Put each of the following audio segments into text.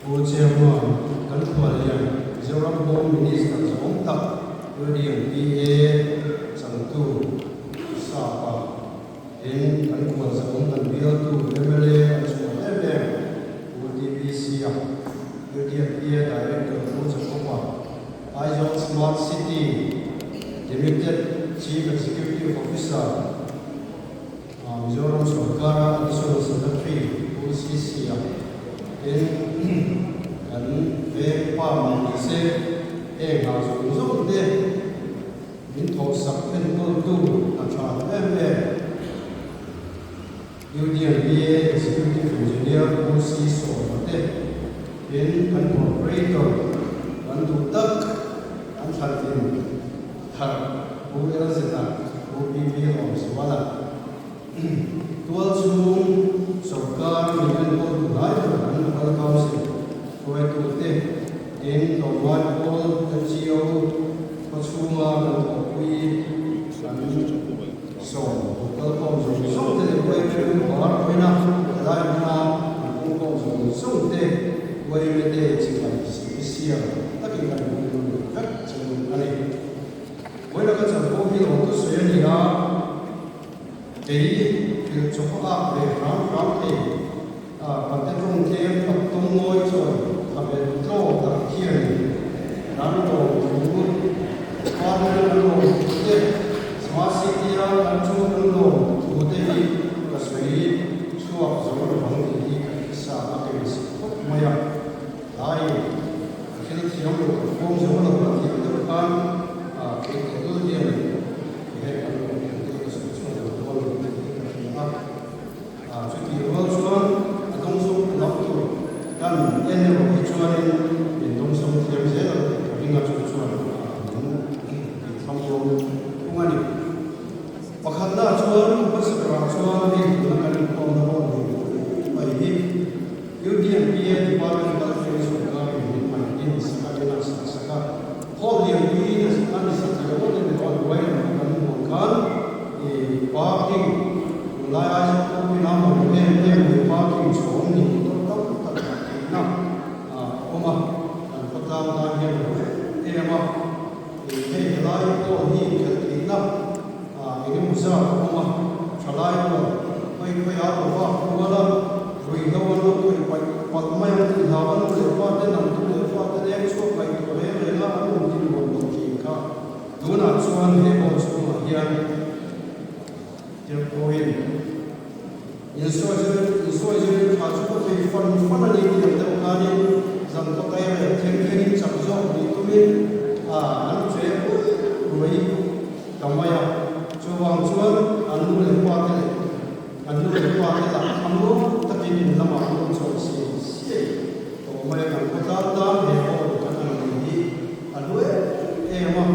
Pu Chairman, kan khuallian Mizoram Home Minister zawng tak William PA changtu Sapa tin kan khual zawng kan bialtu mla an chhuah em em Pu TPC a William PA Director Pu Jacob-a Aizawl Smart City Limited Chief Executive Officer Mizoram sorkara Additional Secretary Pu CC-a tin kan veng pa mai ni se heng hna zawng zawng te min thawhsak enkawltu hna tha em em UDMPA Executive Engineer Pu C Sawma te tin kan Corporator kan duh tak an thlantlin thar Pu Elzeta Pu PP Lawmzuala tual chhung sorkar min enkawl tu lai ber an Local Council hruaitute tin tlawmngai pawl NGO khawchhunga kan thawhpui an sawm local khawm zawng zawng te leh Uaimenu bar pawina helai hmuna an pungkhawm zawng zawng te Uaimete chibai special takin kan hmang dawn vek chu a ni. Vawiin ka chan pawh hi lo tu sawi a ni a, kei thil chawp a ak ve hram hram thei a, pate tawng tlem tak tawng ngawi chuan thabel tlaw tak hianin kan lawm thu, department an lawm thu te, Smart City a kan chu an lawm thu te hi ka sawi chhuak zo lovang tih hi ka hre sa a keisi khawp mai a. Tlai ka thil thiam lo ka huam zo lo a tih ang deuh khan kei teh lul hian ti hei kan lo thiam te hi ka sawi chhuak lo dawn lo tih hi ka hria a. Chutih rual chuan a dawngsawm lam tur kan en erawh hi chuanin min dawngsawm thiam zel ang tih ka ring a, chu chuan min tihthlam dawn thung a ni. Pakhatna chuan hmasa berah chuan hei tuna kan inkhawmna hawn ve mai hi UDMPA Department kalthleng sorkarin min hman in sak a in a sak sak a, hall lianpui in a ni sak leh ngawt in emaw a hnuai lam kan hmuh khan i parking tunlai Aizawl khawpui lam awm em em mai parking chhawm ni tawk tam tak dah theihna a awm a, kan khawtlang tan hian a lo em em a, i hei helai hall hi inkhelh theihna eng emaw zat a awm a, thalai rual khawi khawi a lo vak rual a, ruihhlo an lo khawih paih palh mai ang tih hlau a nu leh pa ten an tu leh fa te leng chhuak ngaihtuah reng reng a an awm tih nuam lo thin kha. Tunah chuan he hall chhungah hian tirhkohin insawi tha chu ka thei fan fan a ni tih ang deuh khanin zan kawtai rel thleng thlengin chak zawk nih tumin an che ruai ta mai a. Chuvang chuan an nu leh pa te leh an nu leh pa te lah thlamuang takin in lamah an awm chho siai siai tawh mai a. Kan khawtlang tan he hall kan han nei hi a hlu em em a,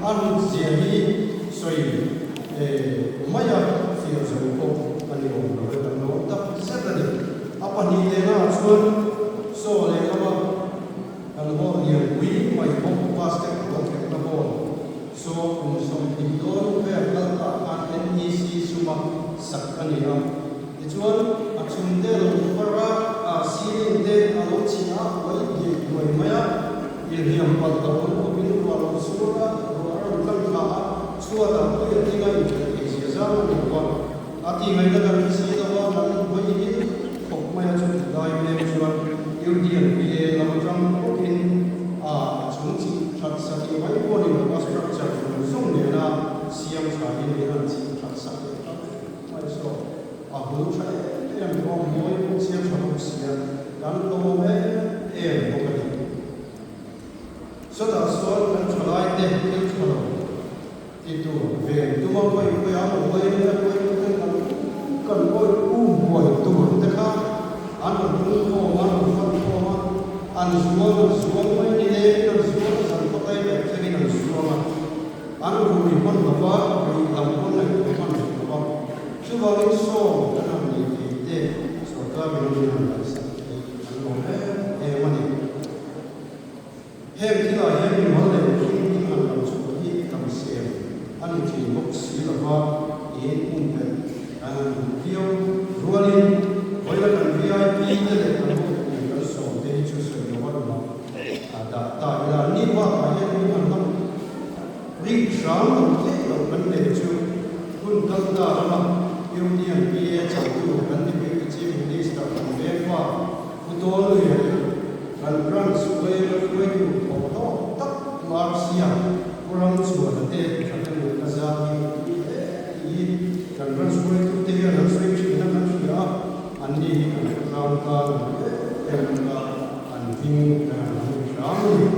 a hlut zia hi sawi mai a fiah zo pawh a ni awm lo e, kan lawm tak zet a ni. A pahnih lehnaah chuan saw lehlama kan hall lianpui mai bawk basketball khelhna hall Saw kum 20 dawn vel kal tah khan NEC suma sak a ni a. Tichuan, a chhungte a lo far a, a ceiling te a lo chhi a, uai diai duai mai a, inhliam palh lo an khawpin ruah lo sur a, ruah a rawn tlang thla a, chhuatah pui a tling a inkhelh theih zia zang a ni lo a. A tih ngaihna kan hre si lo a, kan hawi hil khawp mai a, chutih lai mek chuan UDMPA lam atang bawkin a chung chih that sak i mai pawh ni lo a, structure zawng zawng nena siam tha in min han chih that sak leh ta mai saw a hul tha em em bawk, mawi bawk siam tha bawk sia kan lawm em em bawk a ni. Sawtah sawn kan thalaite thil tha lo. Ti tur ven tuma khawi khawi a awm mai a khawi ten kan kan awi um buai tur te kha an rawn hung khawm a, an rawn fan khawm a, an zuang an zuang mai ni lengin an zuang a, zan khawtlai leh thlengin an zuang a, an rui hman lo va, ruih lam pawn ngaihtuah hman rih lo va, chuvangin sawm kan han nei thei te sorkar min min han ngaihsak hi an lawm em em a ni. Heng thilah hian mimal leh mihring hming han lam chhuah hi tam siam a ni thin bawk si lova tiin pumpelh kan han duh viau rualin vawiin kan VIP te leh kan hotupui kan sawm te hi chu sawi. hram lo theih loh kan neih chu hun kal ta rama Union PA changtu kan Deputy Chief Minister kan veng pa Pu Tawlluia leh kan Branch Uaima hruaitu thawh hlawk tak Pu Arsia, Pu Ramchuana te thahnem leh ka zam hi a tui hle tih hi kan Branch hruaitute hian an sawi thin a kan hria a, anni hi kan khawtlang tan an em em ang a, an hming kan han hming hram a ni.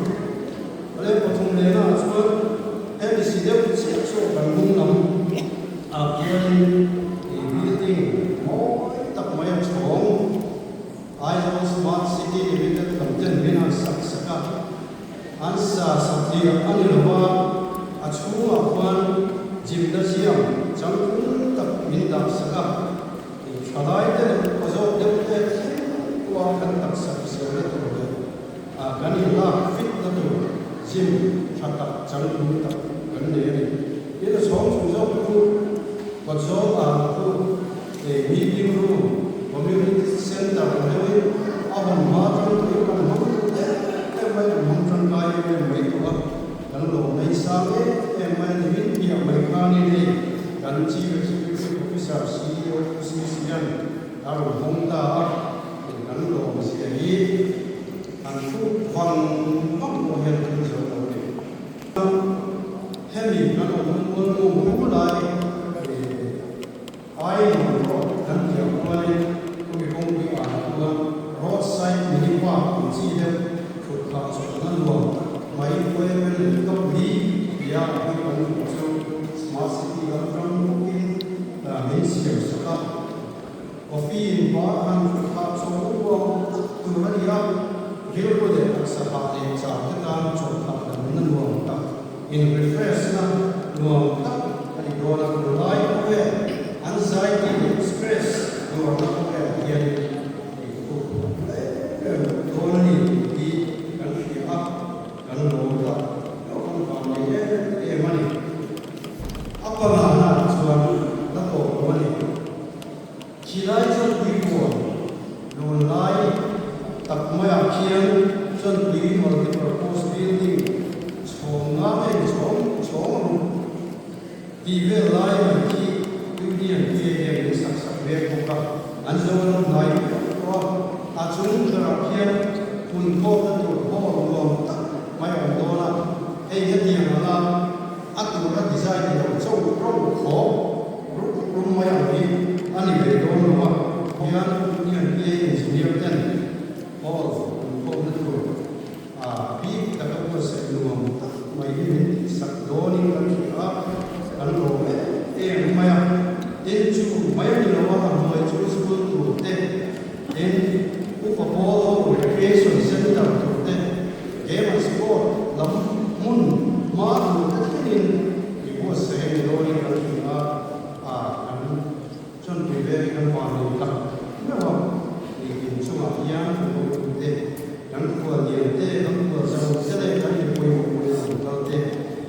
Awle pathum lehna ah chuan hemi si deuh chiah chu kan hnung lam ah khianin ih building mawi tak mai a chhawng Aizawl Smart City Limited lam ten min han sak sak a, an sa satliah a ni lo va, a chhungah khuan gymnasium changtlung tak min dah sak a, ih thalai te leh upa zawk deuh te thleng pawha kan taksa hriselna tur leh Ah kan inlak fit na tur gym tha tak changtlung tak kan nei a ni. Tin a chhawng chung zawk chu kawt zawng ah khu ei meeting room, community center ang deuhin a hun hma tang tuin kan hmang duh em em mai, kan hmang tangkai em em mai tawh a, kan lo nei sang em em mai a ni. Min piah mai khanin hei kan Chief Executive Officer, CEO, Pu Sisian a rawn hawng ta a. Kan lawm zia hi an hruk vang vang pawh hian kan zo lo a ni. Hemi kan awm mual mawng hu lai ai nuam rawh kan tih ang rualin khumi kawngpui ah chuan road side mini park ang chi deuh thut phah chawlhna nuam mai UML leh Kapui tia a hming kan hmuh chu Smart City lam ram bawkin min siam sak a. Coffee in hma a han thut phah chawlh uang tak tur a ni a, rilru leh taksa hah leh chau te tan chawlh phah damna nuam tak, in refresh na nuam tak a ni dawn a, tunlai khawvel an zai tih leh stress nuarna khawvel ah hian ei khuk phah em em dawn a ni tih hi kan hria a, kan lawm tak deuh kan vang nei em em a ni. A pangana ah chuan la tawp lo a ni. Khilai chuan puipuan lun lai tak maiah khian chuan pui multipurpose building chhawng nga nge chhawng chhawng ruk tih vel lai mai khi Union PA hian min sak sak mek bawk a, an zo lo hnai viau tawh a, a chung berah khian hun khawmna tur hall nuam tak mai a awm dawn a, hei hetiang anga A tura design ni lo chauh ro khawp rup rum mai ang hi a ni ve dawn lo a, hian Union PA Engineer ten hall an khawmna tur a bik taka buatsaih nuam tak mai hi min tihsak dawnin kan hria a, kan lawm em em mai a. Tin chu mai a ni lo a, a hnuai chu school tur te, tin upa pawl ho recreation center tur te, Game and sport lam hmun hma tur te thlengin i buatsaih a ni dawnin kan hria a, a kan chuanpui vel hi kan van nei tak meuh a, i inchungah hian kan hotu te, kan khuallian te, kan khualzo te leh kan mipawimawh pawhin an kal te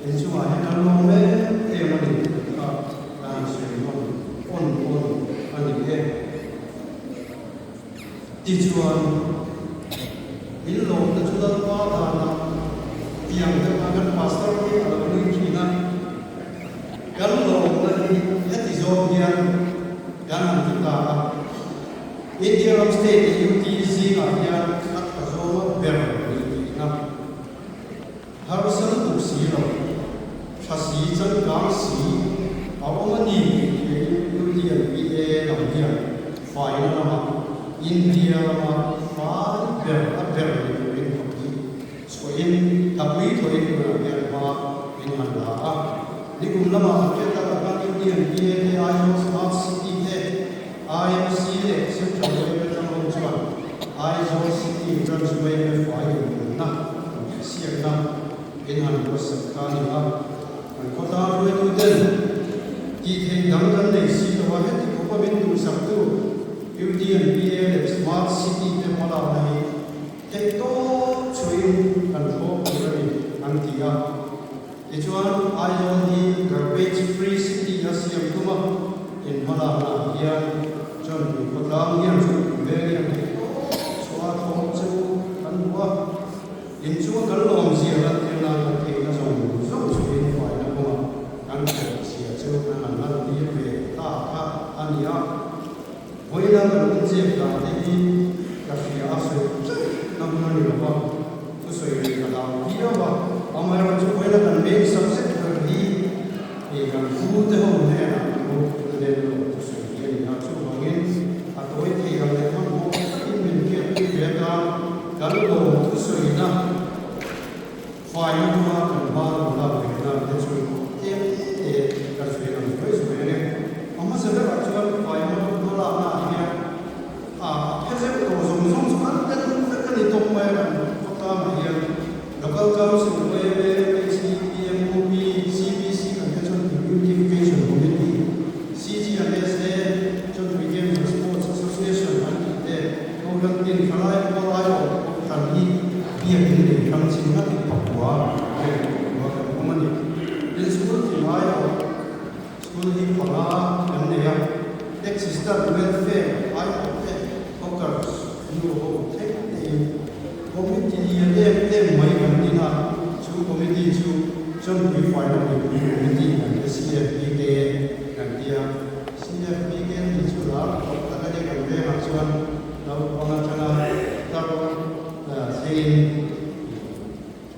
inchungah hian kan lawm em em a ni tih kha kan sawi nawn awn awn a ni e. Tichuan, in lawmna chu Lalpa danah tiang deuh a kan pastor hi a lo nui thin a, kan lawmna hi heti zawng hian kan han ti ta a, India ram state leh UT zingah hian a tha zawnga ber ni tihna harsa lutuk si lo, tha si changkang si a awm a ni tih hriain UT and PA lam hian faina lama India lama fai ber a ber ni turin thapui chhuahin thapui thawhin tunah hian hma min han la a. Nikum lamah an hriat takah khan UT and PA te Aizawl Smart City te IMC leh Central Yma atang ho chuan Aizawl City Branch Yma fai inpelna inhriatna in han buatsaih kha a ni a. Kan khawtlang hruaituten tih theih dang kan nei si lo a, heti khawpa min duhsaktu UDNPA leh Smart City te hmalakna hi theih tawp chhuahin kan thlawp tur a ni an ti a. Tichuan, Aizawl hi garbage free city a siam tum a, in hmalakna ah hian Chawnpui khawtlang hian Chawnpui veng hian theih tawp chhuah a thlawm che u kan duh a, in chunga kan lawmzia lan tir nan kan theihna zawng zawng chhuahin faina kawngah. hian kan inzep dan te hi ka hria a, sawi tlat na hun a ni lo va, thusawi rih ka hlau viau a, amaherawhchu vawiina kan main subject ber hi ih kan pu te ho hnenah thu lem lo thusawi hi a ni a, chuvangin a tawi thei ang leh hmanhmawh takin min hriatpui ve atan kan lawm thusawina Faina hma kan hma lo lak ve nan te chu tlem te ka sawi ang zuai zuai ang e. A hmasa berah chuan faina hma lakna ah hian a phe zeuh tawh zawng zawng chu kan tel vek a ni tawp mai a, kan khawtlangah hian Local Council, YMA, MHC, PMOP, CBC kan te chuan Beautification Committee, CGMSA, Chawlhpui Games and Sports Association an tih te, Kohhran tin thalai pawl aiawh te pawh hran hi biakin nei hrang chin ngat in pakua vel pakua kan awm a ni. Tin school tin aiawh school hi panga kan nei a, taxi stand welfare aiawh te hawkers nu ho thleng tein committee lian em em mai kan din a, chu committee chu Chawlhpui Faina Mipui Committee kan ti CFPK kan ti a. CFPK tih chu lar tawp tak a ni kan vengah chuan naupang atanga tar thlengin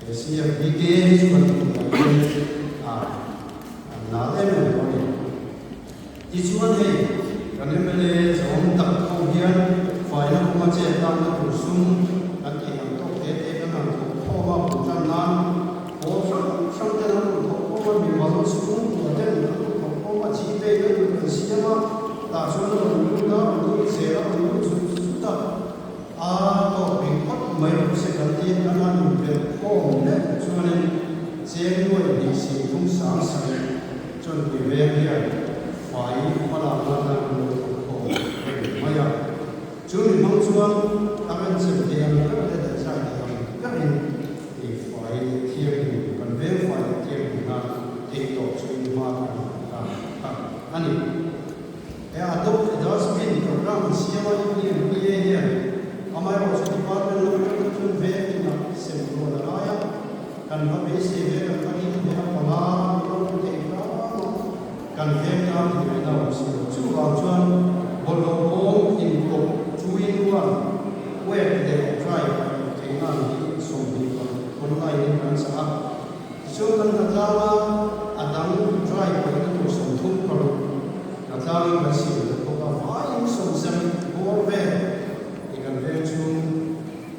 he CFPK hi chu kan hmuh hian an lar em em tawh a ni. Tichuan hei kan mla zawm tak ho hian faina kawnga chet lakna tur sum kan tih ang tawk te te kan han thawk khawm a, bul tan nan pawl hrang hrang ten an rawn thawk khawm a, mimal chhungkua ten an rawn thawk khawm a, Gpay na tur kan siam a, tah chuan a rawn lut a, rawn lut zel a, rawn lut zut zut a, a tawk rih phawt mai rawh se kan ti a, kan han inbelh khawm leh chuanin cheng nuai hnih singthum sang sarih Chuan pui veng hian fai hmalakna atan an lo thawk khawm reng mai a. Chu mi hmang chuan a renchem thei ang ber leh daihzai thei ang berin ei fai leh thianghlim, kan veng fai leh thianghlim nan theih tawh chu in hma kan han ta kha a ni. He Adopt a Dustbin program an siam a, UNFPA hian amaherawhchu department lam atang kha chuan veng inah sem rual a ngai a. Kan va beisei ve kan va ring ve a, panga an lo pu thei hram a, kan veng tan tih ngaihna a awm si lo. Chuvang chuan bawlhhlawh bawm inkawp two in one wet leh dry pahnih theihna an hi 25 online in kan chah a. Tichuan kan hnatlang a, a dang dry pahihna tur 36 hnatlangin kan siam belh bawk a, vaiin 70 bawr vel i kan veng chhung.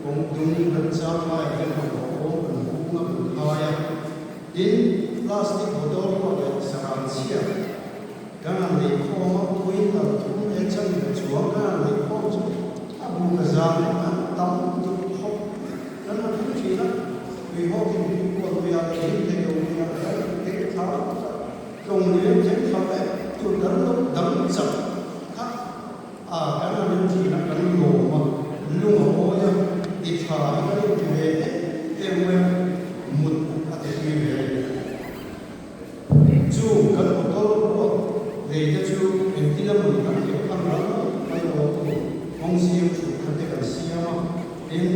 Kawng dung kan chang laiah hian bawlhhlawh bawm kan hung a, kan khai a. Tin, plastic bottle ruak leh sarang chhia kan han lei khawm a, quintal thum leh chanve chuang kan han lei khawm chu a bu ka zang leh an tam duh khawp kan han hmu thin a. Tuihawkin tuikual luiah leh hlim thei lo luiah leh an thei thla a, tlawng luiah thei thla vek tur kan lo dang chak kha. A, kan han in thin a, kan lawm a, lung a awi a, ti tha hi kan inti ve em em mai a, mut a ti tui ve a ni. Chu kan motor ruak lei te chu engtin a mut kan thei khan ral mai awm tur kawng siam thu kha te kan siam a, tin,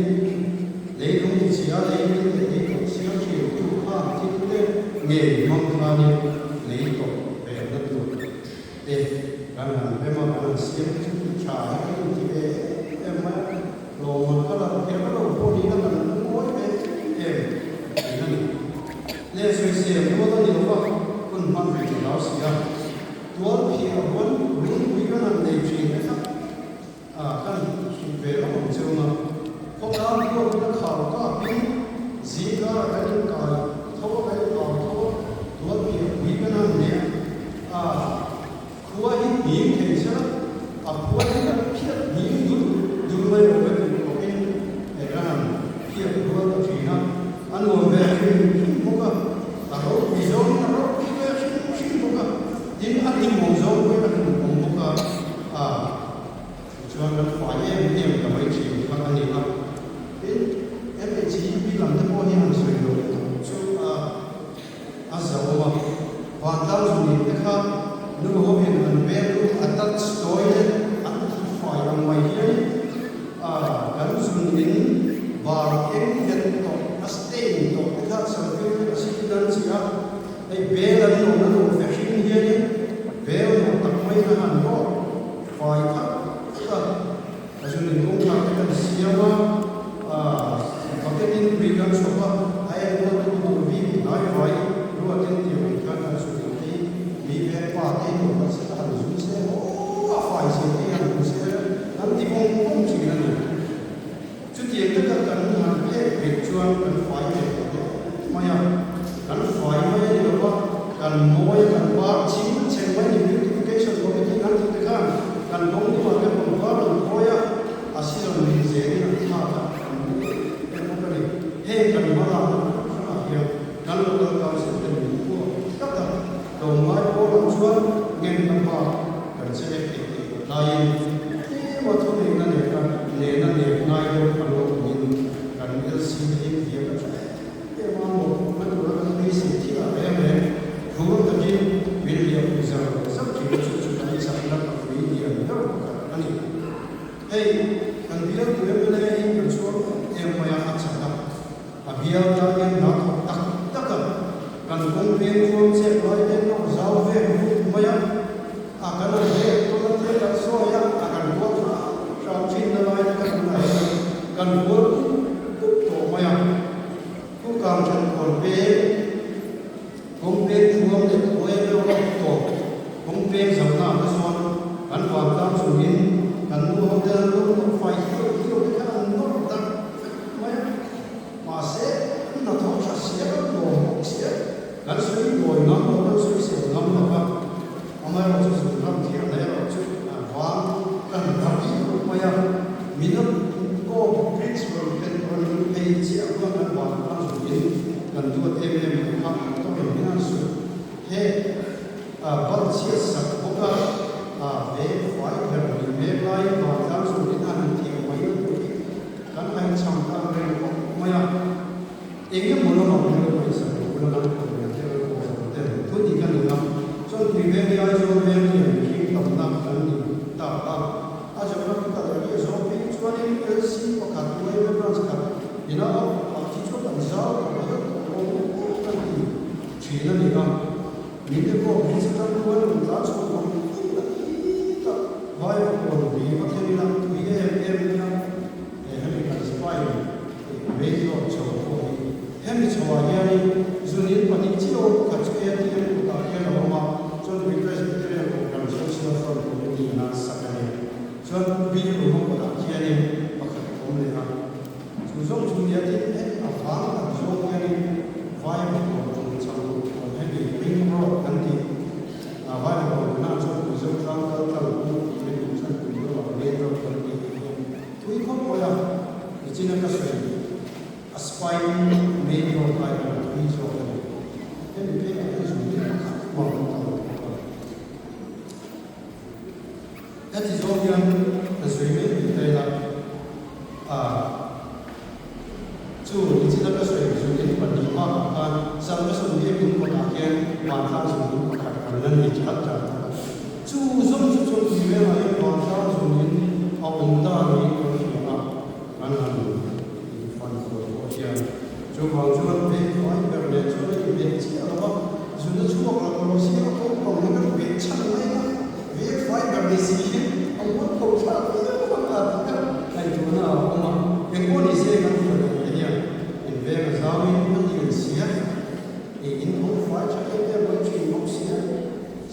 leilung ti chhia lei min leh lei tawp siam thin tu khan thil te ngei hmang khanin lei tawp velna tur Te kan han rem a, kan han siam te chu tih tha hi kan inti ve em em mai a, lawmman kha lang kher lo pawh niin a kan lungawi ve em em thin a ni. Le sawisel rual a ni lo va, hun hman rih ta hlau si a, tual phiah huan lungpui kan han nei thin te kha a kan hrilh ve lawk ang cheu a, khawtlang huapin a khau kapin zingkarah kan inkai tho a, kan inau tho a, tual phiah pui kan han nei a. A khua hi hnim thei se la, a khua hi kan phiat hnim dul dul mai lo ve tih khawpin he kan han phiat rual ta thin a, a nuam ve hrim hrim bawk a, a ropui zawngin a ropui ve hrim hrim bawk a, tin a hlimawm zawng pawhin a hlimawm bawk a, a tichuan kan fai em em ta mai thin kha a ni a. Tin, MHEP lam te pawh hi han sawi loh chu a. A zauh a, vantlang zunin te kha nu hovin an bedroom attached toilet an tihfai ang mai hian a kan zunin bar eng vet tawh a stain tawh te kha sulfuric acid in an chih a, hei bel an nawm a nawm fe hring hianin bel nawm tak maiin a han rawt fai thak thak a. Hetiang taka kan han phek peih chuan kan fai ve ta hle mai a, kan fai mai a ni lo va, kan mawi a, kan par ching cheng mai a ni. Beautification Committee kan tih te khan kan kawng hnungah te pangpar an khawi a, a season min zelin an thlak a, kan hmu em em bawk a ni. Heng kan hmalakna hrang hrangah hian kan Local Council te min phuah tlat a, tlawmngai pawl ang chuan ngenna bak kan select thei tih loh laiin tlema thuneihna nena nena nek ngai deuh kan lo awmin kan LC te hi viak a tha em em a mawhphurhna tura kan beisei thil a reng reng phur takin min hliahpui zar zar thin a chu chu kan chakna pui lian ber pakhat a ni. Hei kan bialtu mla hi kan chhuak em em mai a, a chak a. A bial tan hian hna thawk tak tak a, kan kawng peng chuang chep lai te nawr zau vek vut mai a, a kan an vek tawn a te kan sawi a, a kan bual hram hram thin na lai te kan hunah hian kan bual pup pup tawh mai a. Thu kang then kawn peng, kawng peng chuang leh khawi reuh a tawp kawng peng zauhna ah te chuan kan vantlang chungin kan nu hotel rawng nawr fai hiau hiau te kha an nawr tak vek mai a, mahse an hnathawh tha sia kan lawm bawk sia, kan sawi dawi ngam lo, kan sawi sel ngam lo va, amaherawhchu zun ram thiarna erawh chu a vang kan dar hiau mai a, mina Kawp bridge rawn pet rawn lut phei chiah khuan kan vantlang chungin kan duat em em lo kha an tawk em hian an suh he a bal chhiat sak bawk a, a veng fai ber ni mek laiin vantlang chungin an inthiam mai na tur hi Kan haihchham tan reng khawp mai a, eng emaw lamah min lo ngaihsak lo ula kan kawm lian te kan kawm zan te thu dik a ni a, chuan tui veng hi Aizawl veng lian mihring tamna kan ni ta a, a geographical area zawng phei chuanin LC pakhat Uaime branch khat ina a awm ah khi chuan kan zau ta mai a tawh lo maw kan ti thin a ni a, min te pawh hmeichhe tan rual rawn tlan chhuah vang vang a ti tak vai vakawn ri va thlen ila tui em em mai a. He hemi kan spine main road chho pawh hi hemi chhoah hianin zunin pahnih chiah awm pakhat chu ATM kutah hian a awm a, chuan tui Presbyterian Kohhran Social Front Committee ina sak a ni. Chuan Bill room kutah khianin pakhat a awm leh a, chu zawng chu nia tin hemi a vang tak zawng hianin vai vakawn chung chho awm hemi ring road kan tih a vai vakawn hunah chuan Mizo tlang kal tlang kawng tih hemi chuan tui lamah main road kan tih hi hian Tui khawp mai a, nichina ka sawi a spine main road lai khan a tui zawk a ni. Hemi phei ah hian zung hi pakhat mah an kal lo bawk a. Heti zawng hian ka sawi mai mai ta ila, a chu nichina ka sawi zungin pahnih bakah khan Salvation Biakinn kawtah khian vantlang zungin pakhat kan la nei chat chat bawk a. Chu zawng chu chuan tui vengah hian vantlang zungin a awm ta niin kan hria a, kan han infan kual pawh hian. Chuvang chuan veng fai ber leh chuan a inbeh chiah lo va, zuna chhuak lo rawh sia a kawng pang hi kan beh chhan mai a, veng fai ber ni si hi a mual pho thlak viau ang a tih kha ngaihtuahna a awm a. Engpawh ni se kan hria dan te hian inveng a zauin a lian sia, in hawng fai tha em em mai thin bawk sia.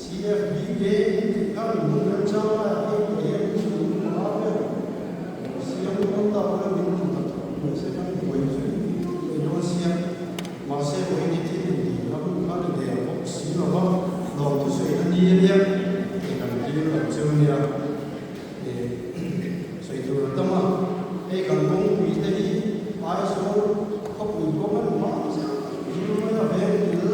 CFBK in tih kha min hmun rem chang laiah hei pawh hian min chhun in hmu a vel. Siam dawn ta pawh hian min hmu tak tak mai se kan buai zui viau mai dawn sia. Mahse vawiin hi thil in tih ram kha ni der bawk si lo va, lawm thusawi na ni ania hei kan dil lo cheu nia sawi tur a tam a. Hei kan kawngpui te hi Aizawl khawpui kawng an hmang chiah zir mai a veng il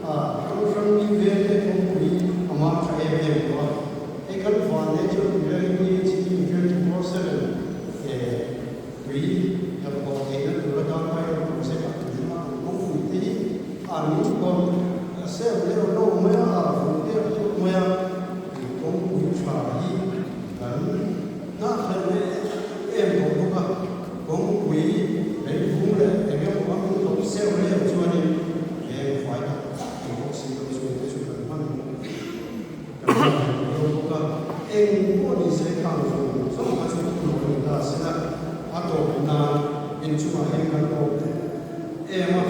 a hrang hrang mi veng te kawngpui a mar tha em em tawh a. Hei kan van leh chuan tui hi chini 24/7 tui helhhawh theihna tur atan pilot project ah kan hmang a, kan kawngpui te hi an rawn sel deuh lo mai a, a vun deuh deuh mai a, kawngpui tha hi kan Hnahthlen leh em tawh bawk a, kawngpui leivung leh eng emaw a min tawp seuh leu chuanin veng fai tak tak thei bawk si lo chu te chu kan hman kan hman thei viau bawk a, eng pawh ni se khang zawng zawng kha chu thu lo a ni ta sela a tawp nan inchungah hian kan tawp em em a.